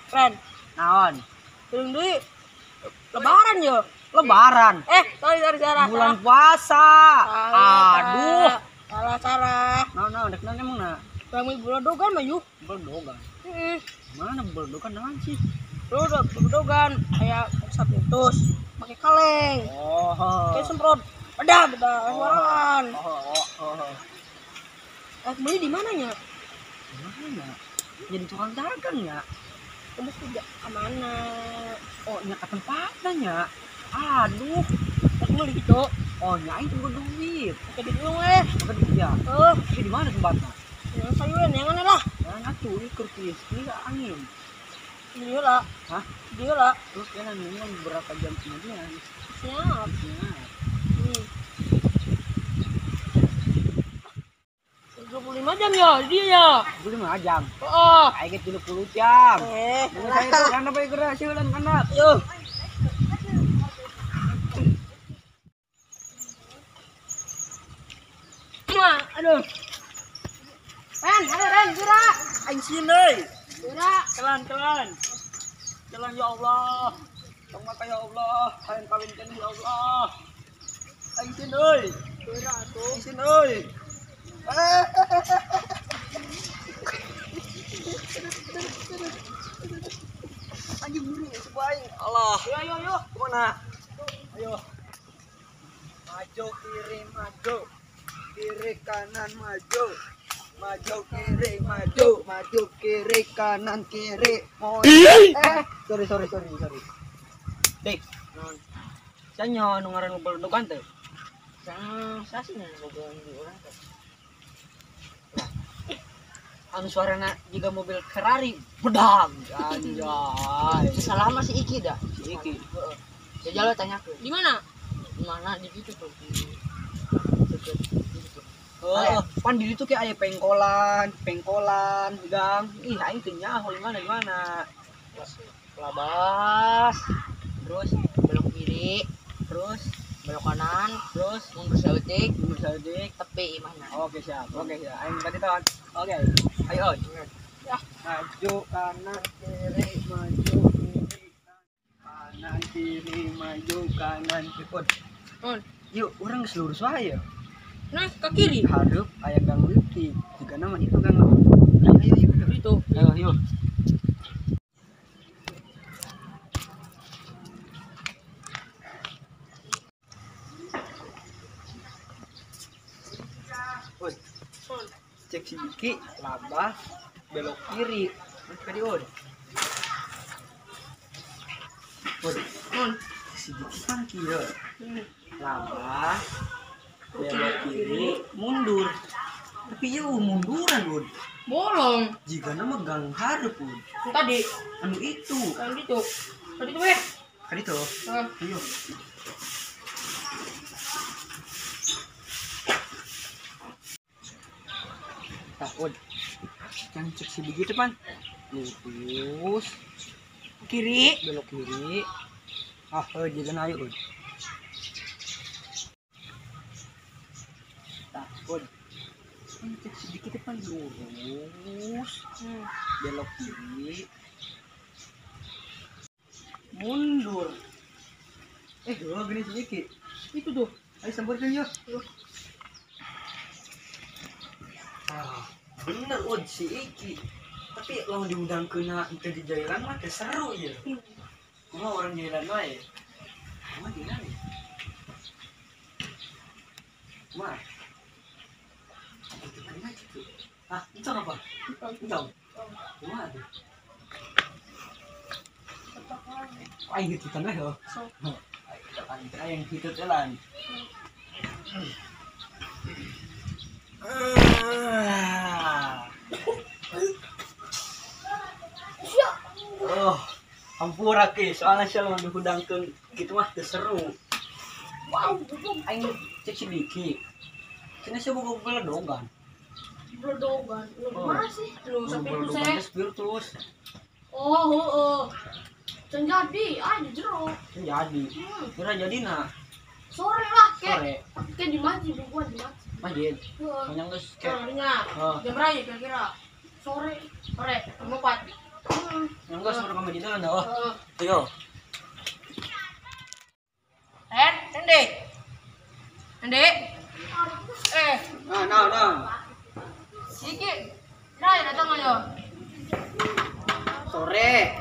Ren. Naon? Turun deui. Lebaran ya? Lebaran. Sorry salah. Bulan puasa. Aduh. Salah. Naon dek naon emang na? Kami beledogan mah yuh. Beledogan. Heeh. Mana beledogan naon sih? Beledogan aya sapitus pakai kaleng. Oh. Kayak semprot. Bedah suaraan. Oh. Beli di mananya? Mana? Jadi tukang dagang ya? Kamu tidak ke mana? Oh, nya ke tempatnya nya. Aduh, aku beli gitu. Oh, nya aing tunggu duit. Pakai duit lu eh. Pakai duit ya. Heeh. Tapi di mana tempatnya? Yang sayuran yang mana lah? Yang atuh ikur tiis, ini angin. Dia lah. Hah? Dia lah. Terus kan nunggu beberapa jam kemudian. Siap. Siap. 25 jam ya, dia ya. 25 jam. Heeh. Aing 30 jam. Kana bae geura sieulan kana. Yo. Aduh. Ren, ayo Ren, geura. Aing sieun euy. Geura. Kelan. Jalan ya Allah. Tong mata ya Allah, hayang kawin keneh ya Allah. Aing sieun euy. Geura atuh. Aing sieun euy. Anjing buru sebuah aing. Allah. Ayo. Kemana? Ayo. Maju kiri maju. Kiri kanan maju. Maju kiri maju, maju kiri kanan kiri. Mau sorry. Dik. Non. Sia nu ngaran beledogan teh. Sang sih nu di urang teh. Anu suarana juga mobil Ferrari bedang anjay. Salah mah si Iki dah. Si Iki. Heeh. Jajal tanya ke. Di mana? Di mana di situ tuh. Di situ. Oh, pan di situ kayak aya pengkolan, gang. Ih, aing teu nyaho di mana. Labas. Terus belok kiri, terus belok kanan, terus mundur saeutik, tepi imahna. Oke, siap. Aing tadi tahun. Oke. Ayo. Ya. Maju kanan kiri, maju kiri kanan kiri, maju kanan kiri. On. Yuk, urang geus lurus wae ya. Nah, ke kiri. Hareup aya gang leutik. Jigana mah itu gang. Ayo ayo. Itu. Ayo, ayo. Cek si Diki, labah, belok kiri. Tadi on. Si Diki kan kieu. Labah, belok kiri, mundur. Tapi ya munduran, Un. Bolong. Jika nama gang hareup, Un. Tadi. Anu itu. Anu itu. Tadi tuh, weh. Tadi tuh. Heeh. Ayo. Takut. Jangan cek si begitu, Pan. Lurus. Kiri, belok kiri. Ah, jalan ayo, Un. Takut. Cek sedikit depan lurus. Belok kiri. Mundur. Dua gini sedikit. Itu tuh. Ayo samperin yuk. Ah, bener ud si Iki. Tapi lawan diundang kena itu di jalan mah teh seru ya. Kumaha orang jalan mah ya? Kumaha jalan ya? Kumaha? Itu kena gitu. Ah, itu apa? Itu. Kumaha tuh? Aing gitu tanah ya. Aing gitu jalan. Oh, ampura ke, soalnya saya lawan dihudangkeun kitu mah teu seru. Wow, aing cek si Diki. Cenah sia boga beledogan. Beledogan. Lu mana sih? Lu spiritus saya. Spiritus. Oh, heeh. Can jadi, ah di jero. Can jadi. Kira jadi nah. Sore lah, kek. Kek di masjid, gua di masjid. Masjid. Panjang geus kek. Jam berapa kira-kira? Sore, jam 4. Yang geus kan oh. Ayo. Ende. Ende. Nah. Siki. Nah, datang aja. Sore.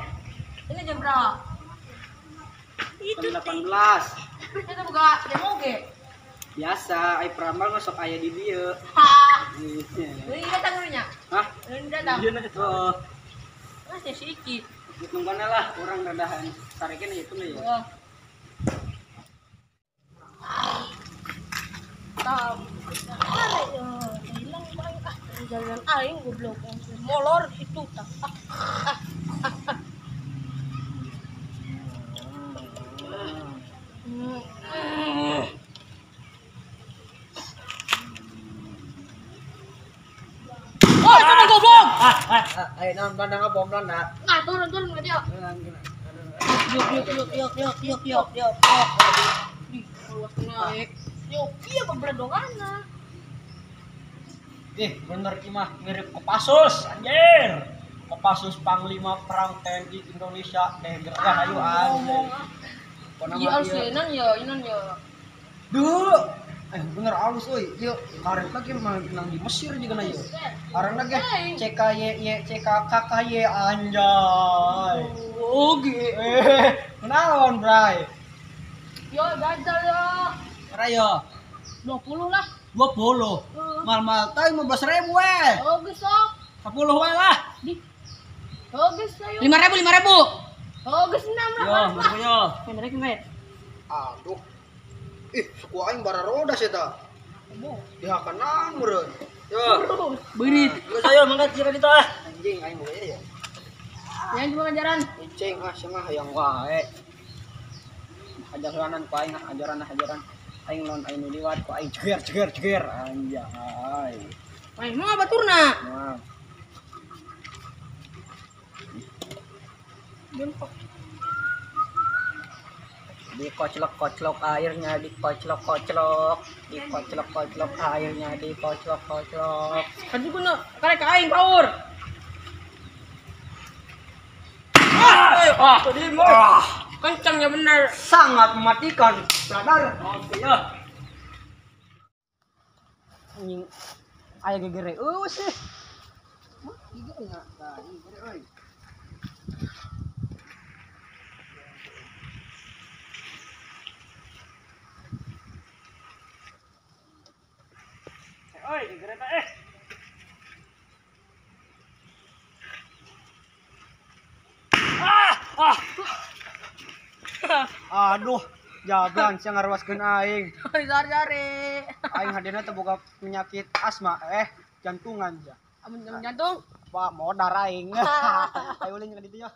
Ini jam berapa? Jam 18. Kita buka jam oge. Biasa, ai peramal masuk aya di dieu. Ini datang dulunya. Hah? Ini datang. Iya, heeh. Mas ya si Iki. Nungguan lah orang dadahan. Tarekin itu nih. Heeh. Tahu. Hilang aing ah, jalan aing goblok. Molor itu tah. Oh, itu mah goblok. Ayo naon Belanda ngabom Belanda. Nah, turun ke dia. Yuk. Di luas naik. Yuk, iya bebeledongan. Bener ki mah mirip Kopassus, anjir. Kopassus Panglima Perang TNI Indonesia gerah ayo anjir. Iya harus inan ya, inan ya. Duh. Bener halus euy. Ieu karet lagi mah nang di Mesir juga na ieu. Arang lagi C K Y Y C K K K Y anjay. Oke. Kunaon, Bray? Yo, gagal yo. Rayo. 20 lah. 20. Mal-mal teh 15.000 we. Oke, sok. 10 we lah. Di. Oke, ayo. 5.000. Oke, 6 lah. Yo, masuk yo. Kemarin. Aduh. Ih, suku aing bararoda sih ta. Dihakanan meureun. Yo. Beurit. Geus ayo mangkat sira ditu ah. Anjing aing boga ya. Yang cuma ngajaran. Incing ah sia mah hayang wae. Ajaranan ku aing ajaran. Aing lawan aing nu liwat ku aing jeger anjay. Aing mah baturna. Nah. Bengkok. Dikoclok-koclok airnya, dikoclok-koclok, dikoclok-koclok airnya, dikoclok-koclok. Kan juga karek aing power. Kencang ya bener. Sangat mematikan, brother. Oke ya. Anjing aya gegere eueuh sih. Mah gegere nya. Tah, gegere euy. Oi, gegere teh. Aduh, jablan sia ngaruaskeun aing. Sorry. Aing hadena teh boga penyakit asma, jantungan ja. Amun jantung? Pak, modar aing. Ayo ulin ka ditu ya.